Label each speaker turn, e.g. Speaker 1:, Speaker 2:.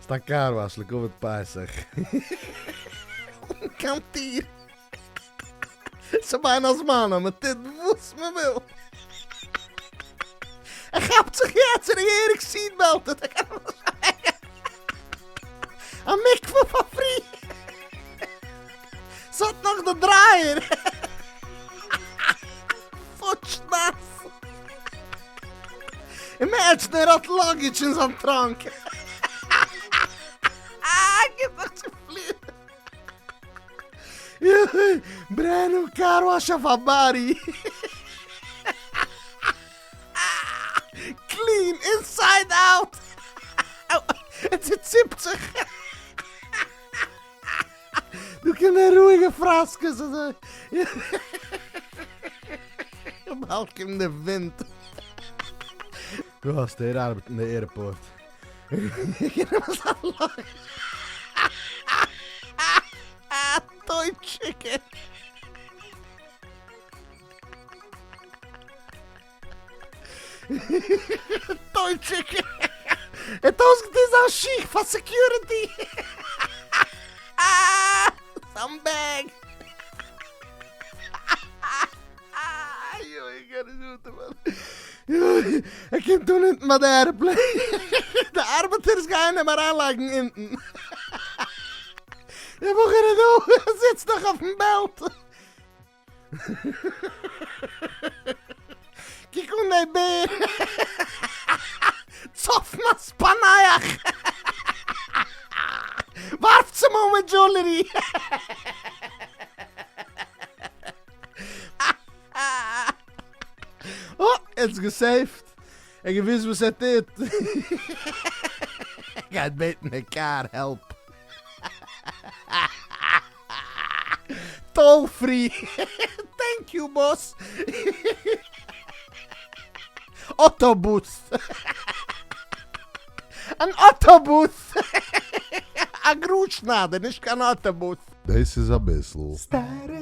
Speaker 1: ס'איז א car wash לכבוד פסח. אן קיין טיר. ס'בין הזמנים, מ'טוט וואס מ'וויל. ער כאפט זיך יעצט ער איז געהעריג seat belted. ער קען נישט אוועקגיין. א מקווה פאר free. ס'האט נאך די dryer. פוטש נאס. Imagine ער האט luggage אין זיין trunk. גיב זיך צו פליען. Brand new car wash אויף א body. Clean inside out. און צוציפט זיך. דא קומט די רואיגע פראסקעס אזוי. באלד קומט די ווינט. דא האסטו ער ארבעט אין די airport. טויט שיכור. טויט שיכור. ער האט אויסגעטון זיין שיך פאר security. זיין bag. יוי איך קען נישט אטעמען. יוי ער קומט אן אונטן ביי די airplane. די ארבעטערס גייען אים אריינלייגן אונטן. דער בחור איז דא, ער זיצט נאך אויפן belt. קוק אן די בער. צפנת פענח. ווארפטס אים אן מיט jewelry. אה, ער האט עס גע save ט. ער האט געוואוסט וואס ער טוט. ער גייט בעטן די car help. Toll free. Thank you boss. אוטובוס. אן אוטובוס. א גראז שניידער, נישט קיין אוטובוס.
Speaker 2: דאס איז אביסל.
Speaker 1: סטעריאו.